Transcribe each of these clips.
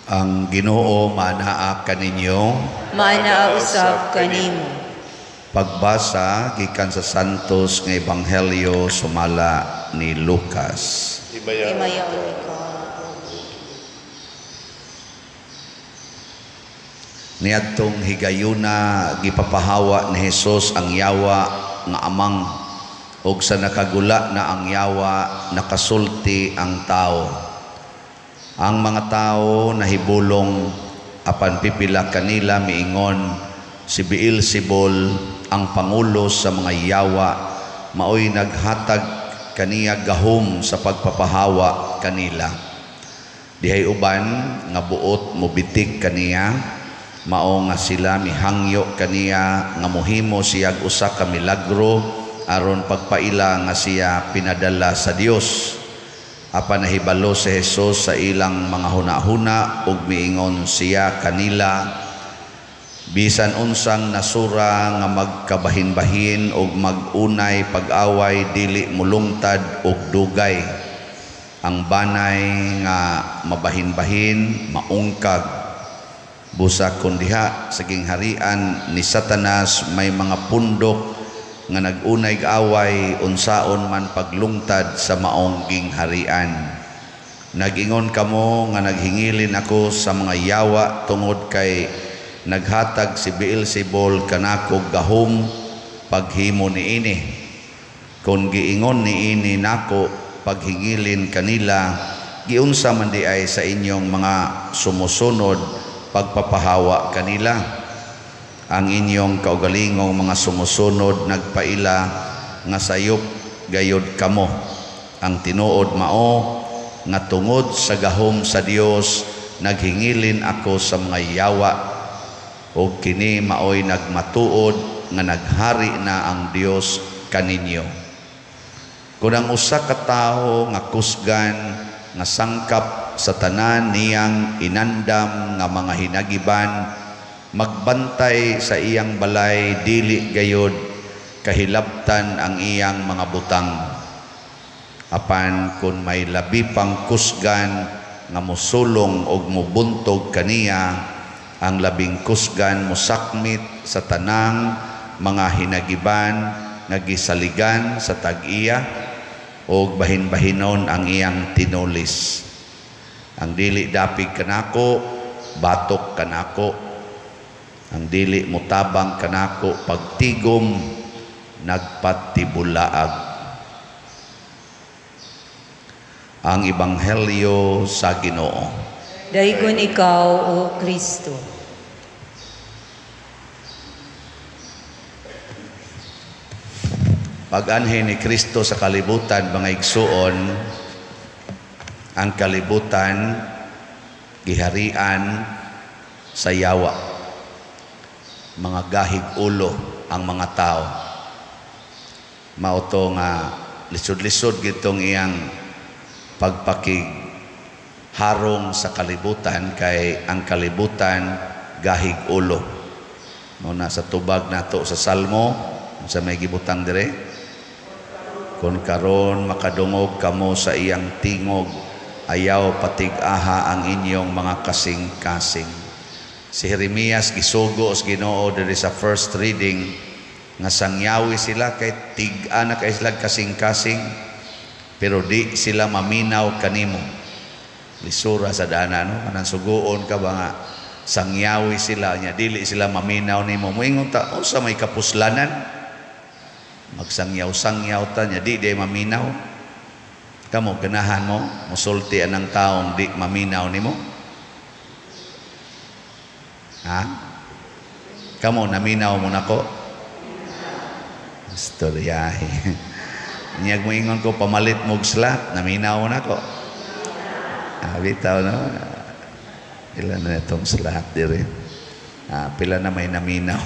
Ang Ginoo manaa kaninyo. Maanaa usab kanimo. Pagbasa gikan sa Santos nga Ebanghelyo sumala ni Lucas. Himayaon ikaw. Niadtong higayuna gipapahawa ni Hesus ang yawa nga amang, ug sa nakagula na ang yawa nakasulti ang tao. Ang mga tao nahibulong apan pipila kanila miingon, si Beelzebul ang pangulo sa mga yawa, maoy naghatag kaniya gahom sa pagpapahawa kanila. Dihay uban nga buot mobitik kaniya, mao nga sila mihangyo kaniya nga mohimo siyag usa ka milagro aron pagpaila nga siya pinadala sa Dios. Apan nahibalo si Jesus sa ilang mga hunahuna ug miingon siya kanila, bisan unsang nasura nga magkabahin-bahin ug magunay pag-away dili mulungtad ug dugay. Ang banay nga mabahin-bahin maungkag. Busa kun diha sa gingharian ni Satanas may mga pundok nga nag-unay away unsaon man paglungtad sa maong gingharian. Nag-ingon kamo nga naghingilin ako sa mga yawa tungod kay naghatag si Beelzebul kanako gahom paghimo niini. Kon giingon niini nako paghingilin kanila, giunsa man di ay sa inyong mga sumusunod pagpapahawa kanila. Ang inyong kaugalingong mga sumusunod nagpaila nga sayop gayod kamo. Ang tinuod mao nga tungod sa gahom sa Dios naghingilin ako sa mga yawa, ug kini maoy nagmatuod nga naghari na ang Dios kaninyo. Kun ang usa ka tawo nga kusgan nga sangkap sa tanan niyang inandam nga mga hinagiban magbantay sa iyang balay, dili gayod kahilabtan ang iyang mga butang. Apan kun may labi pang kusgan nga mosulong og mobuntog kaniya, ang labing kusgan mosakmit sa tanang mga hinagiban nga gisaligan sa tag-iya, og bahin-bahinon ang iyang tinulis. Ang dili dapig kanako, batok kanako. Ang dili motabang kanako pagtigom, nagpatibulaag. Ang Ebanghelyo sa Ginoo. Daygon ikaw, O Kristo. Pag-anhi ni Kristo sa kalibutan, mga igsuon, ang kalibutan giharian sa yawa. Mga gahig ulo ang mga tao. Mao to nga lisod-lisod gitong iyang pagpakigharong sa kalibutan kay ang kalibutan gahig ulo. Mao na sa tubag nato sa Salmo, sa may gibutang dire, kun karon makadungog kamo sa iyang tingog, ayaw patig-aha ang inyong mga kasing-kasing. Si Jeremias gisugo sa Ginoo diri sa first reading nga sangyawi sila kay tig-a na kay sila kasing-kasing, pero di sila maminaw kanimo. Lisura sa dana, no? Kanang suguon ka ba nga sangyawi sila nya dili sila maminaw nimo. Moingon ta unsa may kapuslanan? Magsangyaw-sangyaw ta nya di di maminaw. Kamo ganahan mo musulti anang taong di maminaw nimo? Ha? Kamo naminaw mo nako? Istoryahe. Niyag mo ingon ko pamalit mo og slot, naminaw mo nako. Ah, bitaw no. Pila na itong slot diri. Ah, pila na may naminaw.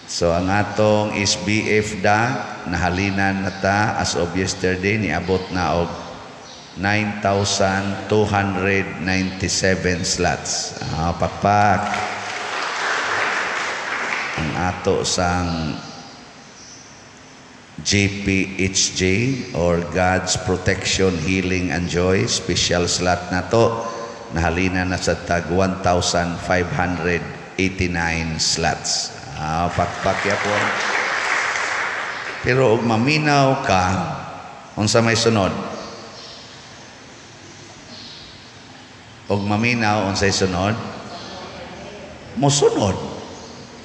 So ang atong SBF da nahalinan na ta as of yesterday, niabot na og 9,297 slots. Ah, pakpak. Ang ato sang GPHJ or God's Protection, Healing and Joy special slot na to Nahalina na sa tag 1,589 slots. Ah, pakpak yapon. Pero og maminaw ka, unsa may sunod? Og maminaw, unsay sunod? Mosunod.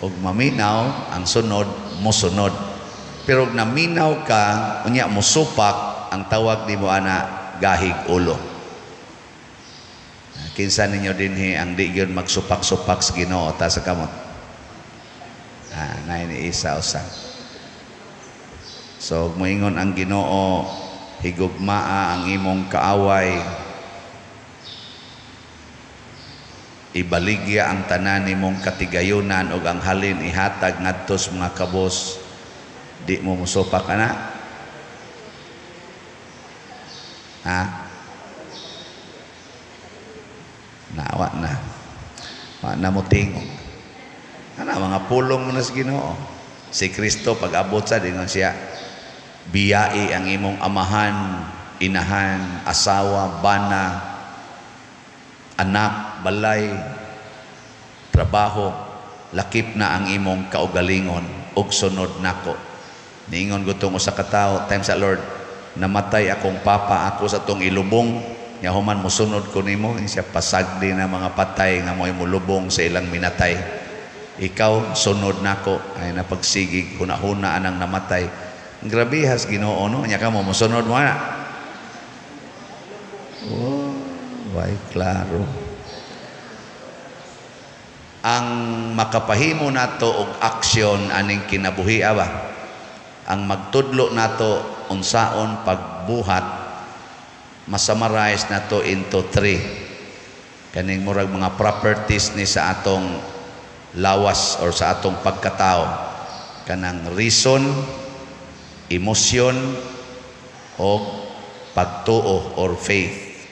Og maminaw, ang sunod, mosunod. Pero og naminaw ka, unya mosupak, ang tawag nimo ana gahig ulo. Kinsa ninyo dinhi ang di gyud magsupak-supak sa Ginoo ta sa kamot? Ah, nay ni isa usa. So moingon ang Ginoo, higugmaa ang imong kaaway, ibaligya ang tanan nimong katigayunan ug ang halin ihatag ngadto sa mga kabos, di mo mosupak ana? Ha? Nawa na. Wa na mo tingog. Ana mga pulong mo na sa Ginoo. Si Kristo pag abot sa dingon siya, biyai ang imong amahan, inahan, asawa, bana, anak, balay, trabaho, lakip na ang imong kaugalingon ug sunod nako. Niingon gutong usa ka tawo, time sa Lord, namatay akong papa, ako sa tong ilubong, nya human mosunod ko nimo, siya pasagdi na mga patay nga mo'y molubong sa ilang minatay. Ikaw sunod nako, ay napagsigig huna-huna anang namatay. Grabihas Ginoo no, nya ka mo mosunod mo ana. Oh, why klaro. Ang makapahimo nato og aksyon aning kinabuhi ba? Ang magtudlo nato unsaon pagbuhat, masummarize nato into three. Kaning murag mga properties ni sa atong lawas or sa atong pagkatao. Kanang reason, emosyon, o pagtuo or faith.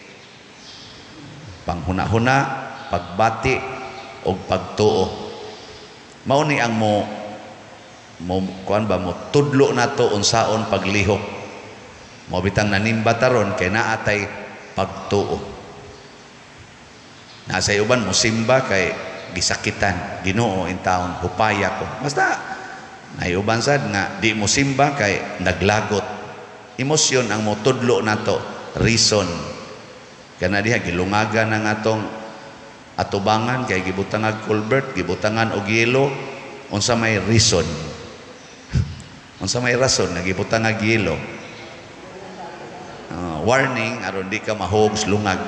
Panghuna-huna, pagbati, o pagtuo. Mao ni ang mo kuan ba mo tudlo nato unsaon paglihok. Mo bitang nanimba taron kay naa tay pagtuo. Nasa uban mo simba kay gisakitan, Ginoo in taon hupaya ko. Basta naiuban sad nga di mo simba kay naglagot. Emosyon ang motudlo nato, reason. Kana diha gilungagan ang atong atubangan kay gibutangan culvert, gibutangan og yelo, unsa may reason? Unsa may rason nga gibutangan og yelo? Warning aron di ka mahog lungag.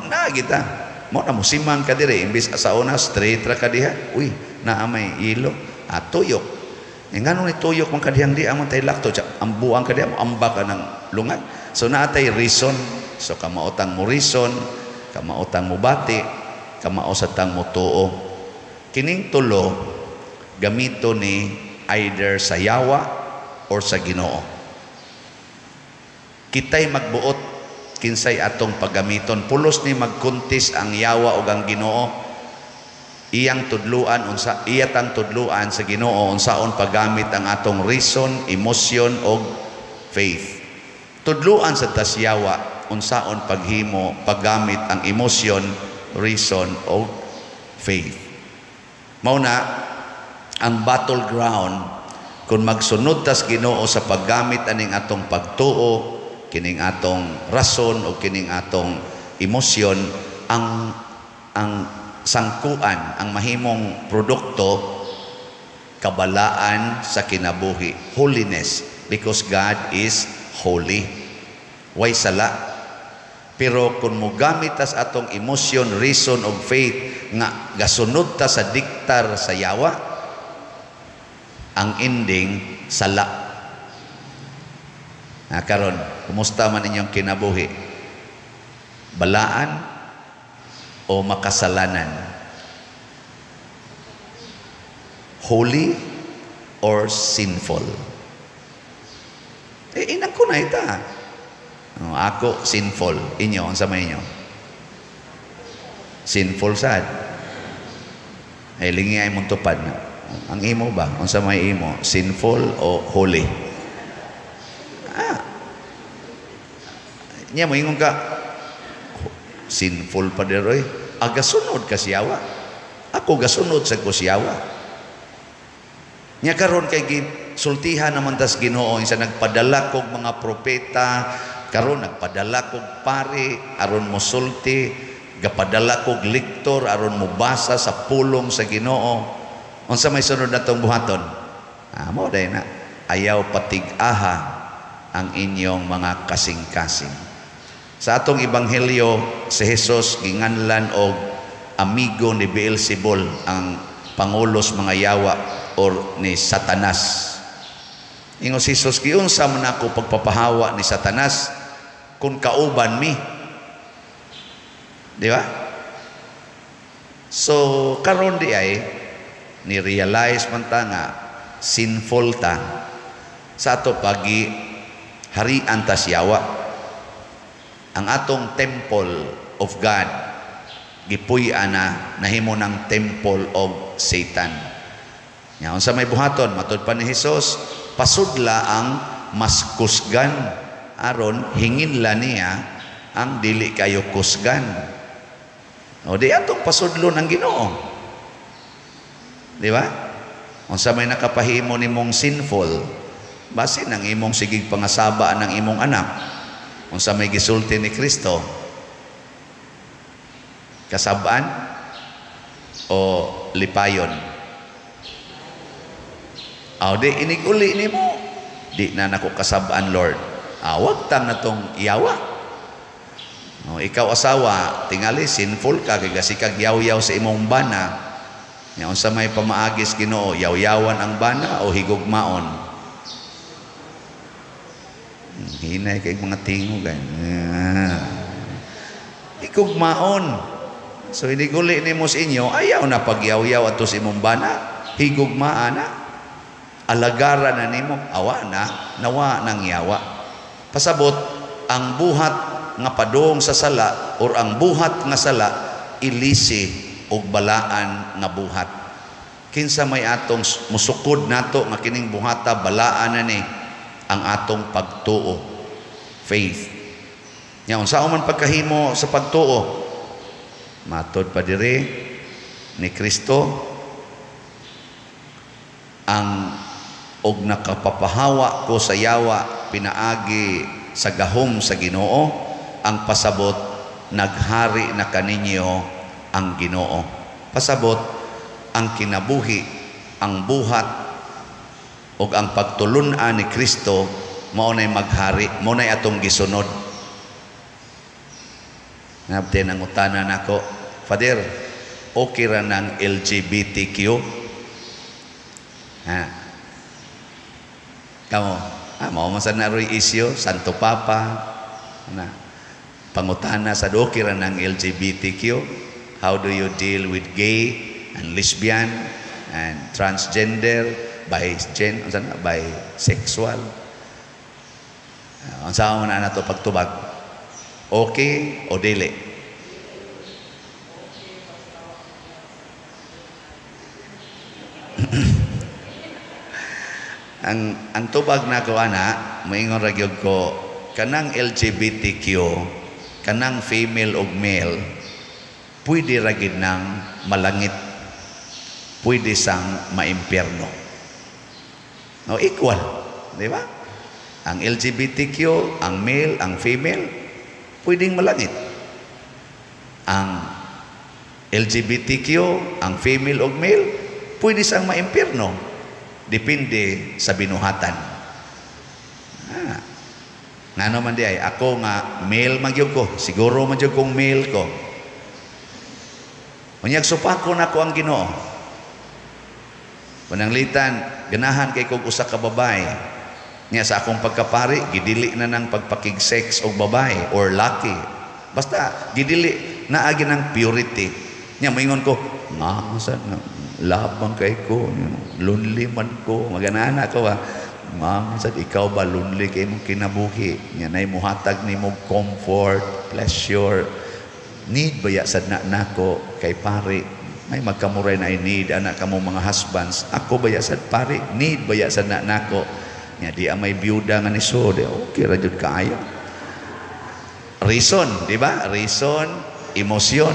Na kita. Mo na musimang ka dire imbis sa una straight ra ka diha. Uy, naa may yelo. Ah, tuyok. Eh, nganong ni tuyok man kadihang di amon tay lakto, ambuang ka diha, amba ka ng lungag. So naa tay reason. So kamaotang mo reason, kamaotang mo bati, kamaosatang mo tuo. Kining tulo gamito ni either sa yawa or sa Ginoo. Kitay magbuot kinsay atong paggamiton. Pulos ni magkuntis ang yawa ug ang Ginoo. Iyang tudluan unsa iyatang tudluan sa Ginoo unsaon paggamit ang atong reason, emosyon og faith. Tudluan sa tas yawa unsaon paghimo paggamit ang emosyon, reason og faith. Mao na ang battleground kung magsunod tas Ginoo sa paggamit aning atong pagtuo, kining atong rason o kining atong emosyon, ang sangkuan, ang mahimong produkto, kabalaan sa kinabuhi, holiness, because God is holy. Way sala. Pero kung mogamit tas atong emosyon, reason og faith nga gasunod ta sa diktar sa yawa, ang ending sala. Na karon, kumusta man inyong kinabuhi? Balaan o makasalanan? Holy or sinful? Eh, inang ko na ita. Ako, sinful. Inyo, unsa may inyo? Sinful sad. Ay, lingi ay mong tupad na. Ang imo ba? Unsa may imo? Sinful o holy? Ah. Nya, moingon ka, Sinful pa deroy. Aga sunod ka siyawa. Ako gasunod sa ko siyawa. Nya karon kay sultihan naman tas Ginoo sa nagpadala kog mga propeta, karon nagpadala kog pari aron mosulti, gapadala kog lektor aron mobasa sa pulong sa Ginoo. Unsa may sunod natong buhaton? Ah, mo day na. Ayaw patig-aha ang inyong mga kasing-kasing. Sa atong ebanghelyo, si Jesus ginganlan og amigo ni Beelzebul, ang pangulos mga yawa or ni Satanas. Ingon si Jesus, giunsa man ako pagpapahawa ni Satanas kung kauban mi. Di ba? So karon di ay ni realize man ta nga sinful ta sa ato pagi harian ta siyawa. Ang atong temple of God gipuy-an na, nahimo ng temple of Satan. Nya unsa may buhaton matud pa ni Jesus, pasudla ang mas kusgan aron hinginla niya ang dili kayo kusgan. O di atong pasudlon ang Ginoo. Di ba? Unsa may nakapahimo nimong sinful, basin ang imong sigig pangasaba ng imong anak. Unsa may gisulti ni Kristo? Kasabaan o lipayon? Aw di inig-uli nimo, di na nako kasabaan, Lord. Wag tang natong iyawa. O, ikaw asawa, tingali sinful ka kay gasikag yaw-yaw sa imong bana. Nya unsa may pamaagis Ginoo, yaw-yawan ang bana o higugmaon? Hinay kay mga tingog ay. Higugmaon. So iniguli nimo sa inyo, ayaw na pagyaw-yaw ato sa imong bana, higugmaan na. Alagara na nimo, awa na, nawa nang yawa. Pasabot, ang buhat nga padung sa sala or ang buhat nga sala ilisi og balaan nga buhat. Kinsa may atong musukod nato nga kining buhata balaan na ni ang atong pagtuo, faith. Nya unsa man pagkahimo sa pagtuo? Matod pa diri ni Kristo ang og nakapapahawa ko sa yawa pinaagi sa gahom sa Ginoo, ang pasabot naghari na kaninyo ang Ginoo. Pasabot ang kinabuhi, ang buhat ug ang pagtulun-an ni Kristo mao nay maghari, mao nay atong gisunod. Nabte nang utana nako, Father, okay ra nang LGBTQ? Ha? Kamo, mao man sa naroy isyu, Santo Papa, na pangutana sa okay ra nang LGBTQ? How do you deal with gay and lesbian and transgender, bi-gen, unsa na, bisexual? Unsa man na nato pagtubag? Okay o dili? Ang tubag nako ana, moingon ra gyud ko kanang LGBTQ, kanang female ug male, pwede ra gid nang malangit, pwede sang maimpierno. No, equal, di ba? Ang LGBTQ, ang male, ang female, pwedeng malangit. Ang LGBTQ, ang female ug male, pwede sang maimpierno. Depende sa binuhatan. Ngano man di ay, ako nga male man gyud ko, siguro man gyud kong male ko. Unyag supako nako ang Ginoo. Pananglitan, ganahan kay kog usa ka babae. Nya sa akong pagkapari, gidili na nang pagpakig-sex og babae or laki. Basta gidili naagi ng purity. Nya moingon ko, nga sa labang kay ko, lonely man ko, maganana ko ba. Ma'am, sad ikaw ba lonely kay imong kinabuhi? Nya nay muhatag nimo comfort, pleasure. Need ba ya sad na nako kay pare? May magkamuray na I need anak kamo mga husbands. Ako ba ya sad pare? Need ba ya sad na nako? Nya di may byuda nga ni so, di okay ra jud kaayo. Reason, di ba? Reason, Emosyon.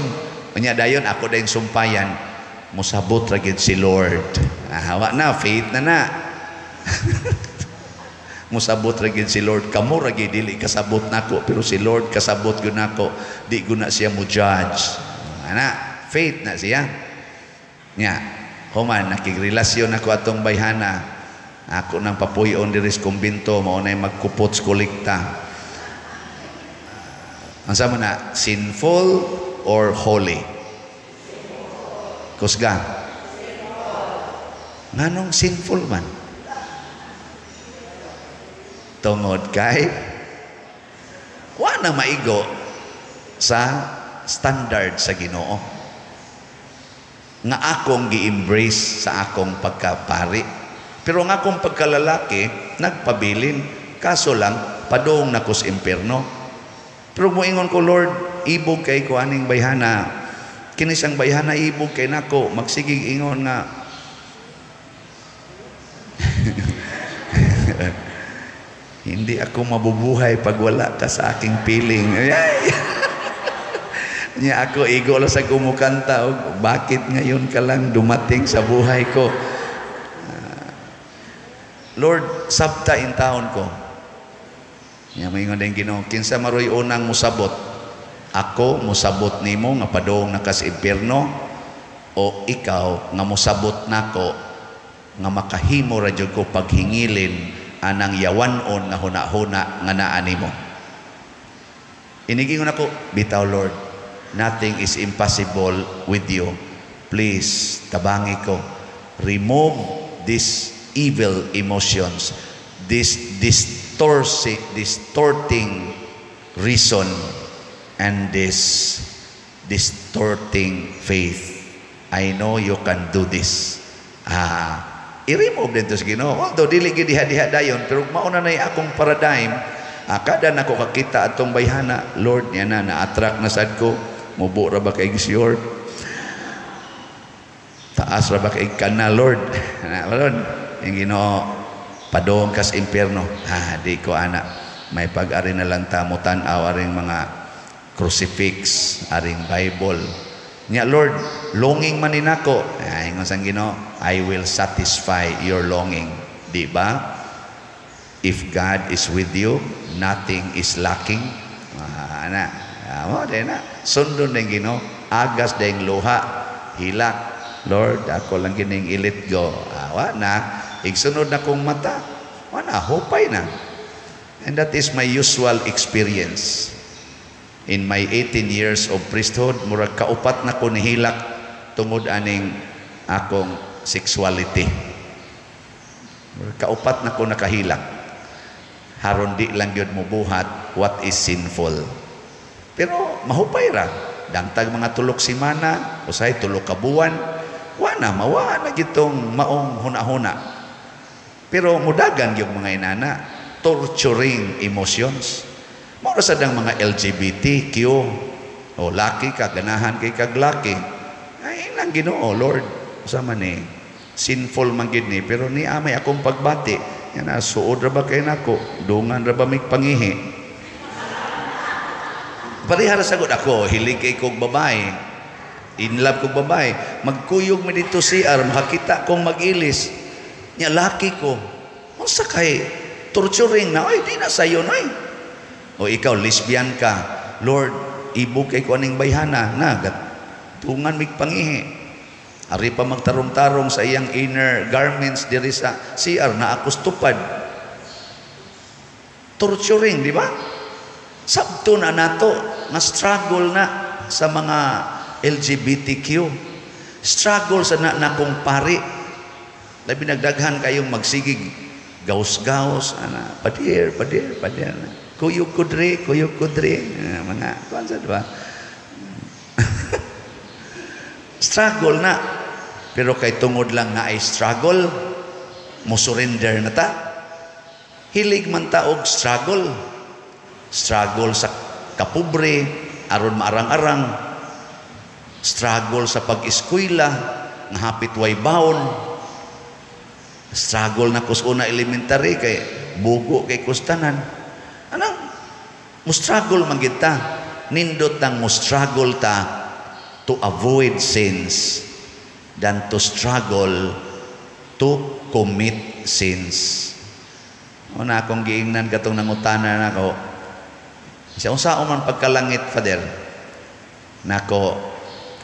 Unya dayon ako dayong sumpayan, musabot ra gyud si Lord. Ah, wa na, faith na na. Musabot ra gyud si Lord. Kamo ra gyud dili kasabot nako, pero si Lord kasabot gyud nako. Di gyud na siya mo judge. Ana, faith na siya. Nya, human nakigrelasyon ako atong bayhana. Ako nang papuy-on diri sa kumbento, mao nay magkupot sa kolekta. Unsa man na, sinful or holy? Kusga. Nganong sinful man? Tungod kay wa na maigo sa standard sa Ginoo nga akong gi-embrace sa akong pagkapari. Pero ang akong pagkalalaki nagpabilin, kaso lang padung na ko sa impierno. Pero moingon ko, "Lord, ibog kay ko aning bayhana. Kini siyang bayhana ibog kay nako." Magsigig ingon nga hindi ako mabubuhay pag wala ka sa aking piling. Ay! Nya ako igo lang sa kumukanta og bakit ngayon ka lang dumating sa buhay ko. Lord, sabta in taon ko. Nya moingon din Ginoo, kinsa maroy unang musabot? Ako musabot nimo nga padung na ka sa impierno, o ikaw nga musabot nako nga makahimo ra jud ko paghingilin anang yawanon nga huna-huna nga naa nimo? Inigingon ako, "Bitaw Lord, nothing is impossible with you. Please, tabangi ko. Remove these evil emotions, this distorting reason, and this distorting faith. I know you can do this." I-remove din to sa Ginoo. Although dili gyud diha-diha dayon, pero mauna na akong paradigm. Kada nako kakita atong bayhana, Lord, niya na na-attract na sad ko. Mubo ra ba kay sure? Taas ra ba kay kana, Lord? Na, Lord, yung Ginoo, padong kas impierno. Ah, di ko ana. May pag-ari na lang ta mo tan-aw aring mga crucifix, aring Bible. Nya Lord, longing man ni nako. Ay, ingon sang Ginoo, "I will satisfy your longing." Di ba? If God is with you, nothing is lacking. Ah, ana. Ah, mo di na. Sundon din Ginoo, agas ding luha, hilak. Lord, ako lang gining i-let go. Ah, wa na. Igsunod na kong mata. Wa na, hupay na. And that is my usual experience. In my 18 years of priesthood, murag kaupat na ko nihilak tungod aning akong sexuality. Murag kaupat na ko nakahilak. Haron di lang gyud mobuhat what is sinful. Pero mahupay ra. Dangtag mga tulok semana, usahay tulok ka buwan, wa na, mawa na gitong maong huna-huna. Pero mudagan yung mga inana, torturing emotions. Mao ra sad ang mga LGBTQ. O laki ka, ganahan kay kag laki. Ay nang Ginoo, "Lord, usa man ni sinful man gid ni, pero ni amay akong pagbati. Yan na, suod ra ba kay nako, dungan ra ba mig pangihi?" Pareha ra sagod ako, hilig kay kog babae. In love kog babae. Magkuyog mi dito CR, makakita kong mag-ilis. Nya laki ko. Unsa kay torturing na, ay di na sayo na. O ikaw lesbian ka, "Lord, ibog kay ko aning bayhana na tungan mig pangihi." Ari pa magtarong-tarong sa iyang inner garments diri sa CR na ako tupad. Torturing, di ba? Sabto na nato nga struggle na sa mga LGBTQ. Struggle sa na nakong pari. Labi nagdaghan kayong magsigig gaus-gaus ana, padir, padir, padir. Kuyog kudri, kuyog kudri, mga kuan sa, diba? Struggle na. Pero kay tungod lang nga ay struggle, mo surrender na ta. Hilig man ta og struggle. Struggle sa kapobre aron maarang-arang. Struggle sa pag-eskwela nga hapit way baon. Struggle na kus una elementary kay bugo kay kustanan. Anang mo struggle man gid ta. Nindot nang mo struggle ta to avoid sins than to struggle to commit sins. Una akong giingnan katong nangutana nako. Siya, unsa man pagkalangit, Father? Nako,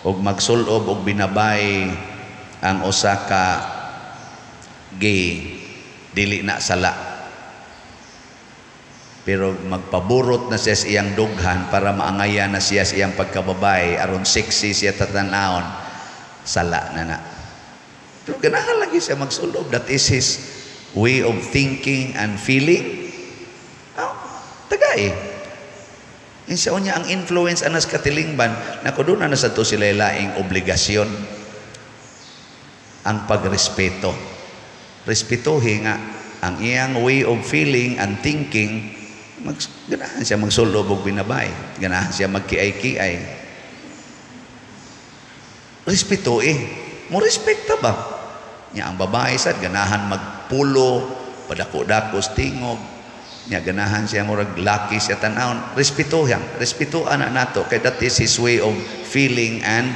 og magsulob og binabay ang usa ka gay, dili na sala. Pero magpaburot na siya sa iyang dughan para maangayan na siya sa iyang pagkababay aron sexy siya tatanawon, sala na na. Pero ganahan lagi siya magsulob. That is his way of thinking and feeling. Oh, tagay. Insa niya ang influence anas katilingban, nako, doon na sa to sila laing obligasyon ang pagrespeto. Respetuhi nga ang iyang way of feeling and thinking. Ganahan siya magsulob og binabay, ganahan siya magkiay-kiay. Respetuhi. Mo respekta ba? Nya ang babae sad ganahan magpulo, padako-dako tingog. Nya ganahan siya murag laki siya tan-awon. Respetuhan, respetuhan na nato kay that is his way of feeling and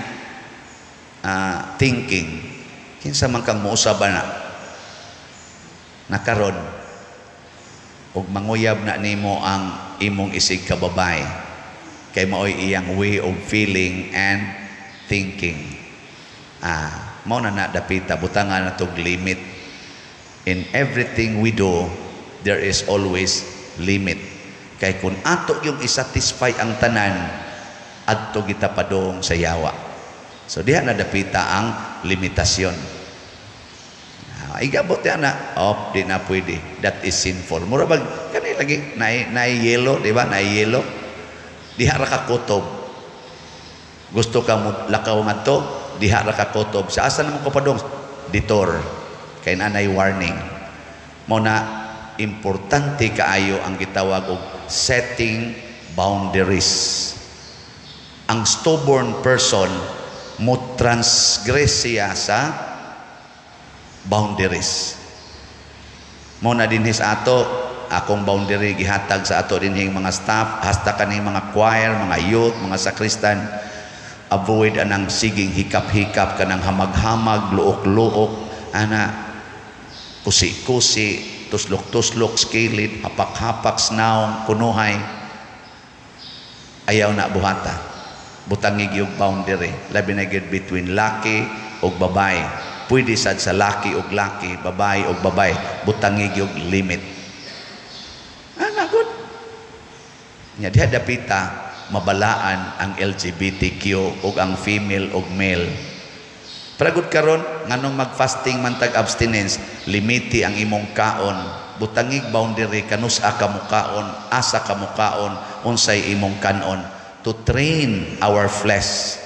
thinking. Kinsa man kang mousab na nakaron ug manguyab na nimo ang imong isig ka babae kay maoy iyang way of feeling and thinking. Ah, mao na na dapita butangan na tog limit. In everything we do, there is always limit. Kay kung ato yung isatisfy ang tanan, adto kita padung sa yawa. So diha na dapita ang limitasyon. Ah, igabot yan na, oh, di na pwede. That is sinful. Mura bag, kani lagi, na yellow, di ba? Na yellow. Diha ra ka kutob. Gusto ka mo lakaw ngadto, diha ra ka kutob. Sa asa naman ko padong? Detour. Kay nanay warning. Mo na importante kaayo ang gitawag og setting boundaries. Ang stubborn person mo transgress siya sa boundaries. Mo na dinhi sa ato, akong boundary gihatag sa ato dinhing mga staff, hasta kaning mga choir, mga youth, mga sakristan, avoid anang siging hikap-hikap, kanang hamag-hamag, luok-luok, ana, kusi-kusi, tuslok-tuslok, skilid, hapak-hapak, snaong, kunuhay. Ayaw na buhata. Butangig yung boundary. Labi na gyud between laki ug babae. Pwede sad sa laki ug laki, babae ug babae. Butangig yung limit. Ana good. Nya diha dapita mabalaan ang LGBTQ ug ang female ug male. Pragod karon, nganong mag-fasting man tag abstinence, limiti ang imong kaon, butangig boundary kanus-a ka mukaon, asa ka mukaon, unsay imong kanon, to train our flesh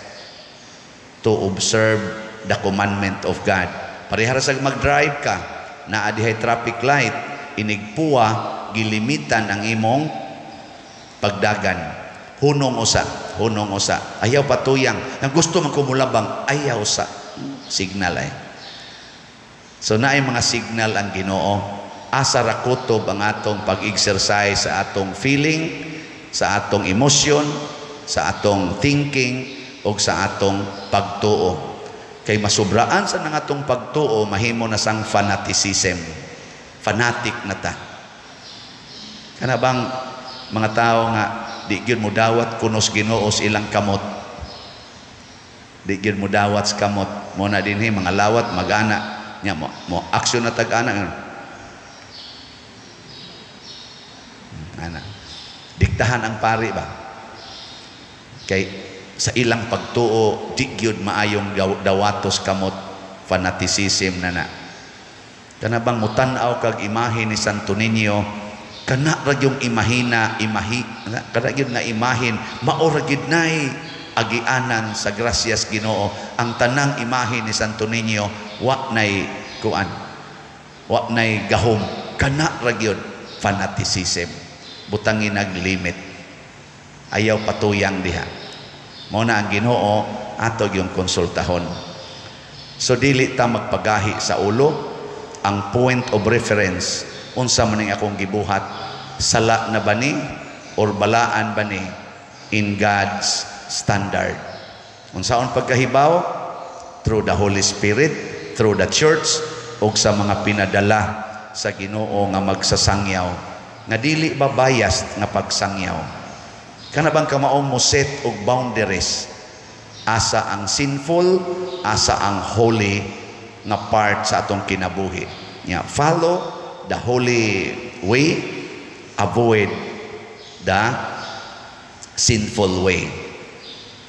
to observe the commandment of God. Parehara sa mag-drive ka, naa dihay traffic light, inigpuwa, gilimitan ang imong pagdagan. Hunong usa, hunong usa. Ayaw patuyang. Ang gusto man kumulabang, ayaw sa signal ay. So naay mga signal ang Ginoo. Asa ra kutob ang atong pag-exercise sa atong feeling, sa atong emosyon, sa atong thinking, o sa atong pagtuo. Kay masubraan sa nang atong pagtuo, mahimo na sang fanaticism. Fanatic na ta. Kana bang mga tao nga di gyud mo dawat kunos Ginoo sa ilang kamot. Di gyud mo dawat sa kamot. Mo na dinhi mga lawat magana nya mo, mo aksyon na tag-ana. Ana. Diktahan ang pari ba? Kay sa ilang pagtuo di gyud maayong dawatos kamot, fanaticism na na. Kana bang mutan-aw kag imahe ni Santo Niño, kana ra yung imahina, imahi, kana gyud nga imahin, mao ra gyud nay agianan sa grasyas Ginoo. Ang tanang imahe ni Santo Niño wa nay kuan, wa nay gahom, kana ra gyud fanaticism. Butangin naglimit. Ayaw patuyang diha. Mao na ang Ginoo ato yung konsultahon. So dili ta magpagahi sa ulo. Ang point of reference, unsa man ning akong gibuhat, sala na ba ni or balaan ba ni? in God's standard. Unsaon pagkahibaw? Through the Holy Spirit, through the church, ug sa mga pinadala sa Ginoo nga magsasangyaw nga dili ba biased nga pagsangyaw. Kana bang kamaong mo set og boundaries, asa ang sinful, asa ang holy nga part sa atong kinabuhi. Nya follow the holy way, avoid the sinful way.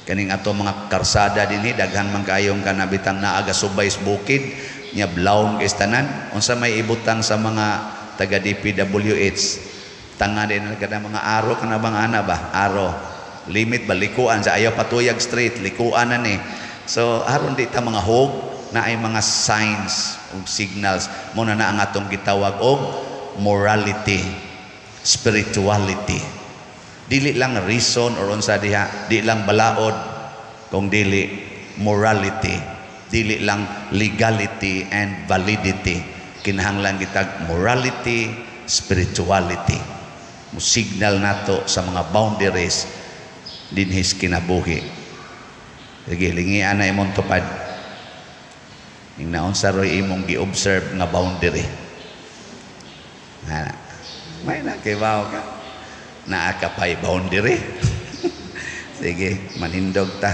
Kaning ato mga karsada dinhi, daghan man kayong kanabitang naa gasubay sa bukid nya blawom kay tanan. Unsa may ibutang sa mga taga DPWH, tanga din na kada mga aro, kana bang ana ba, aro limit ba, likuan sa ayaw patuyag street, likuan na ni. So aron di ta mga hog na ay mga signs ug signals mo na na ang atong gitawag og morality, spirituality. Dili lang reason or unsa diha, di lang balaod, kung dili morality, dili lang legality and validity. Kinahanglan kitag morality, spirituality, mo signal nato sa mga boundaries dinhis kinabuhi. Sige, lingian na imong tupad. Ing naunsa roy imong gi-observe nga boundary? Na may nakibaw ka, naa ka pa'y boundary? Sige, manindog ta.